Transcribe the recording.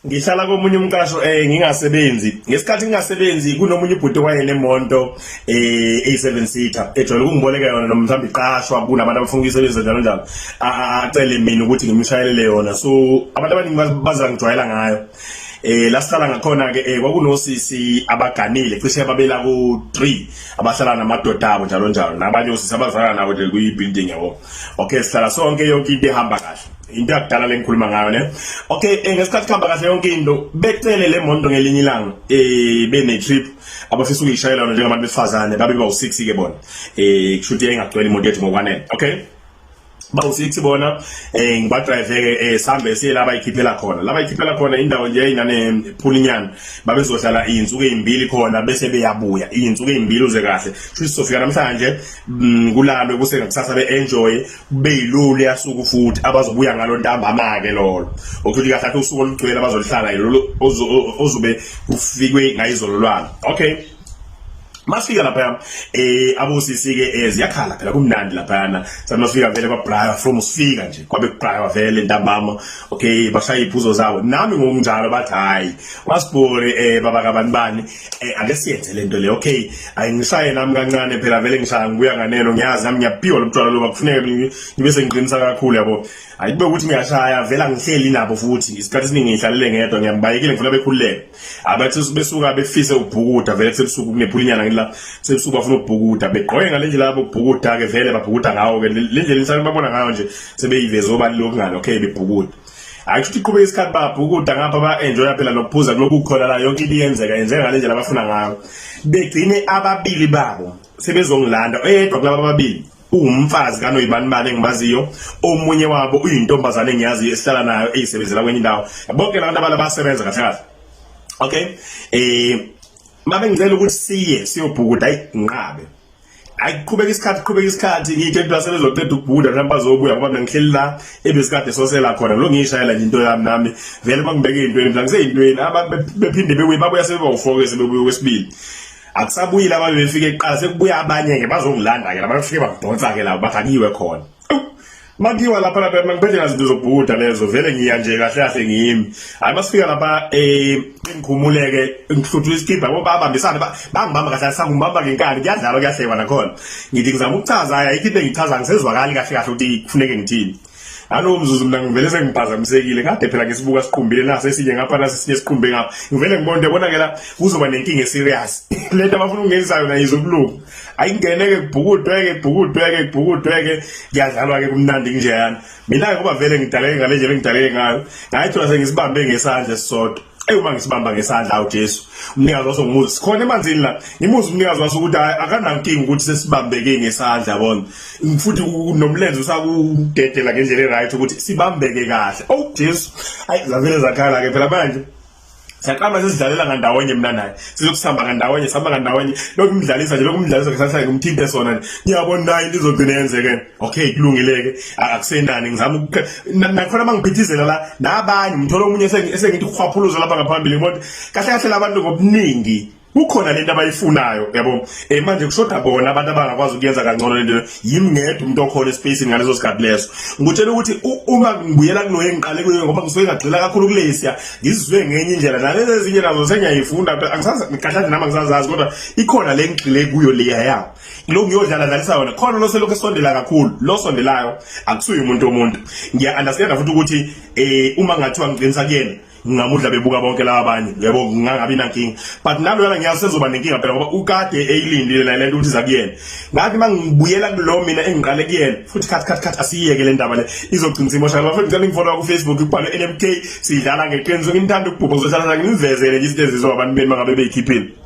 Ngihlala komunye umqasho ngingasebenzi. Ngesikhathi ngingasebenzi kunomunye ubhuti owayenemonto eyi-7 seater ejwayele ukungiboleka yona noma mhlawumbe iqashwa kunabantu abafuna ukuyisebenzisa njalo njalo. Acele mina ukuthi ngimshayelele yona. So abantu abaningi baza ngijwayela ngayo. La sihlala ngakhona ke kwakunosisi abaganile cishe babela ku 3 abahlala namadoda abo njalo njalo nabanye osisi abazalana nabo nje kuyi building yabo. Okay, sihlala sonke, yonke into ihamba kahle. Into yakudala lengikhuluma ngayo ne. Okay, ngesikhathi kuhamba kahle yonke into, becele le mondo ngelinye ilanga bene trip abafisa ukuyishayela yona njengabantu besifazane, babe bawu6 ke bona. Kushuthi yayingagcwele imoto yethu ngokwanele. Okay, bawu6 bona, ngibadrive ke, sihambe siye la bayikhiphela khona. La bayikhiphela khona indawo nje inane phulinyana. Babezohlala izinsuku ezimbili khona bese beyabuya. Izinsuku ezimbili uze kahle. Kushuthi sofika namhlanje, kulalwe kuse ngakusasa, be-enjoy beyilolu yasuku futhi abazobuya ngalo ntambama-ke lolo, okuthi kahle kahle usuku olugcwele abazolihlala yilolu ozobe kufikwe ngayizolo lwalo. Okay, masifika lapha abosisi ke ziyakhala phela, kumnandi laphayana. Sathi masifika vele kwabraya from usifika nje, kwabe kubraya vele ntambama. Okay, bashaya iphuzo zabo, nami ngokunjalo. Bathi, "Hayi, wasibhori baba kabani bani, ake siyenze lento le." Okay, ayingishaye nami kancane phela, vele ngishaya ngibuya nganeno, ngiyazi nami ngiyaphiwa lo mtshwala lo, kufuneka ngibe sengiqinisa kakhulu yabo. Ayikube ukuthi ngiyashaya vele, angihleli nabo futhi isikhathi esiningi ngihlalele ngedwa, ngiyabayekile, ngifuna bekhululeke. Abathi besuka befise ukubhukuda vele kusebusuku, kunephulinyana ngila sebusuku, bafuna ukubhukuda, begqoke ngale ndlela yabo ukubhukuda ke, vele babhukuda ngawo ke le ndlela insane babona ngayo nje, sebeyiveze obani lokungani. Okay, bebhukuda. Hayi, kusho iqhubeka isikhathi, babhukuda ngapha, ba-enjoya phela nokuphuza kulokhu kukhona la, yonke into iyenzeka, yenzeka ngale ndlela abafuna ngayo. Begcine ababili babo sebezongilanda. Oyedwa kulaba ababili uwumfazi kanoyibanibani engibaziyo, omunye wabo uyintombazane engiyaziyo esihlala nayo eyisebenzela kwenye indawo. Bonke labantu abala basebenza kahle kahle. Okay, mabe ngicela ukuthi siye siyobhukuda, hayi, nqabe. Ayiqhubeka isikhathi, qhubeka isikhathi, ngithe into asebezoqeda ukubhukuda mhlawumbe bazobuya, ngoba mina ngihleli la ebesikade sosela khona, lo ngiyishayela nje into yami nami vele bangibeke ey'ntweni, mina ngisey'ntweni. Abantu bephinde bebuye, babuya sebebawu-four ke, sebebuye kwesibili. Akusabuyile ababe befike kuqala, sekubuya abanye-ke bazongilanda-ke laba, bafike bangidonsa-ke labo, bathi akuyiwe khona. Makiwa lapha lapha mangiphethe ngazinto zokubhukuda lezo, vele ngiya nje kahle kahle ngiyimi. Hayi, masifika lapha ngikhumuleke, ngihluthula isikibha ngoba babambisana, bangibamba kahle, sangibamba ngenkani, kuyadlalwa, kuyahlekwa nakhona. Ngithi ngizama ukuchaza, hayi, ayikho into engichaza, ngisezwakali kahle kahle ukuthi kufuneke ngithini. Ngalowo mzuzu mina ngivele sengiphazamisekile, kade phela ngisibuka siqumbile naso esinye ngapha, naso esinye siqumbe ngapha, ngivele ngibone, yabona ke la kuzoba nenkinga eserious, lento abafuna ukungenisa yona izokulunga. Ayingeneke, kubhukudweke, kubhukudweke, kubhukudweke, kuyadlalwa-ke, kumnandi kunjeyana. Mina-ke ngoba vele ngidaleke ngale ndlela engidaleke ngayo, ngayithola sengisibambe ngesandla esisodwa. Eyi, uma ngisibamba ngesandla, awu Jesu, umnikazi waso ngimuzi sikhona emanzini la, ngimuzi umnikazi waso ukuthi hayi, akanankinga ukuthi sesibambeke ngesandla, yabona, futhi nomlenze usakudedela ngendlela e-right ukuthi sibambeke kahle. Oh Jesu, hayi, zavele zakhala-ke phela manje. Siyaqamba sesidlalela ngandawonye mina naye, sizokusihamba ngandawonye, sihamba ngandawonye, lokhu imdlalisa nje, lokhu imdlalisa ngisahla ngimthinte sona nje, ngiyabona naye into izogcina yenzeke. Okay, kulungile-ke, akusenani ngizama nakhona uma ngiphithizela la nabanye, ngithola omunye esengithi khwaphuluza lapha ngaphambili, ngibona kahle kahle labantu ngobuningi kukhona lento abayifunayo yabo. Manje kushoda bona abantu abangakwazi ukuyenza kangcono lento, yimi ngedwa umuntu okhona espacini ngaleso sikhathi leso. Ngikutshela ukuthi uma ngibuyela kuloye ngiqale kuyo, ngoba ngisuke ngagxila kakhulu kulesiya, ngizizwe ngenye indlela, nalezi ezinye nazo sengiyayifunda, angisazi kahle nje nami, angisazazi, kodwa ikhona le ngigxile kuyo leya yawo lo ngiyodlala dlalisa yona khona, lo selokhu esondela kakhulu, lo sondelayo akusuye umuntu womuntu. Ngiya understand futhi ukuthi uma ngathiwa ngiqinisa kuyena, ngingamudla bebuka bonke laba abanye, yebo, ngingangabi nankinga, but naloyana ngiyazi sezoba nenkinga phela, ngoba ukade eyilindile la lento ukuthi iza kuyena. Ngathi uma ngibuyela kulo mina engiqale kuyena futhi, khathi khathi khathi, asiyeke le ndaba le, izogcina simoshakala. Bafethu, ngicela ningifollow ku-Facebook, kubhalwe NMK, sidlala ngeqiniso. Nginithanda ukubhubha, ngizohlala nginivezele nje izinto ezizo abantu beni mangabe beyikhiphile.